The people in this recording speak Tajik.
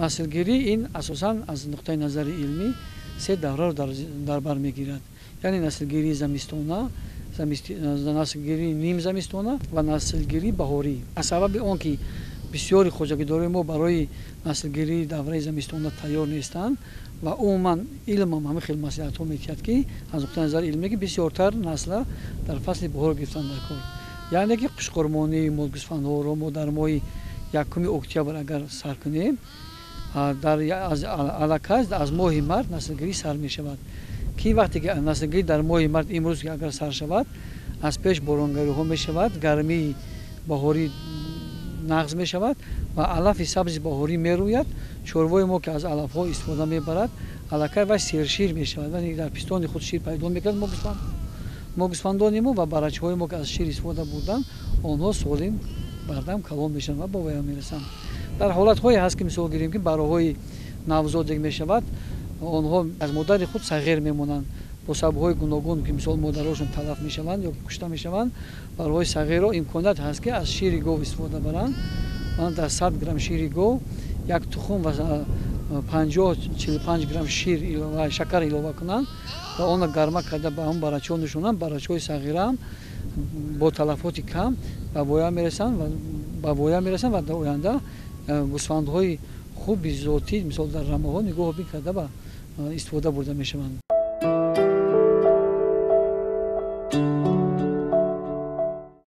Наслгирӣ ин асосан аз нуқтаи назари илмӣ се давраро дар бар мегирад, яъне наслгирии замистона, наслгирии нимзамистона ва наслгирии баҳорӣ. Аз сабаби он ки бисёри хоҷагидорони мо барои наслгирии давраи замистона тайёр нестанд ва умуман илмам ҳамин хел маслиҳатҳо медиҳад, ки аз нуқтаи назари илмӣ ки бисёртар насла дар фасли баҳор гирифтан дар кор, яъне ки қушқурмонии молгӯсфандҳоро мо дар моҳи 1 октябр агар сар кунем, аллакай аз моҳи март наслгирӣ сар мешавад, ки вақте ки наслгирӣ дар моҳи март имрӯз агар сар шавад, аз пеш боронгариҳо мешавад, гармии баҳорӣ нағз мешавад ва алафи сабзи баҳорӣ мерӯяд. Чорвои мо ки аз алафҳо истифода мебарад, аллакай вай сершир мешавад, дар пистони худ шир пайдо мекунад мо гӯсфандони мо ва барачаҳои мо ки аз шир истифода бурданд, онҳо солим бардам калон мешаванд ва ба воя мерасанд. Дар ҳолатҳое ҳаст ки мисол гирем ки бароҳои навзодек мешавад, онҳо аз модари худ сағир мемонанд бо сабабҳои гуногун, ки мисол модарошон талаф мешаванд ё кушта мешаванд. Бароҳои сағирро имконият ҳаст ки аз шири гов истифода баранд. Дар 100 грамм шири гов як тухм ва 50-45 грамм шир шакар илова кунанд ва онро гарма карда ба ҳам барачаҳо нӯшонанд. Барачаҳои сағираам бо талафоти кам ба воя мерасанд ва дар оянда гӯсфандҳои хуби зотӣ мисол дар рамаҳо нигоҳубин карда ба истифода бурда мешаванд.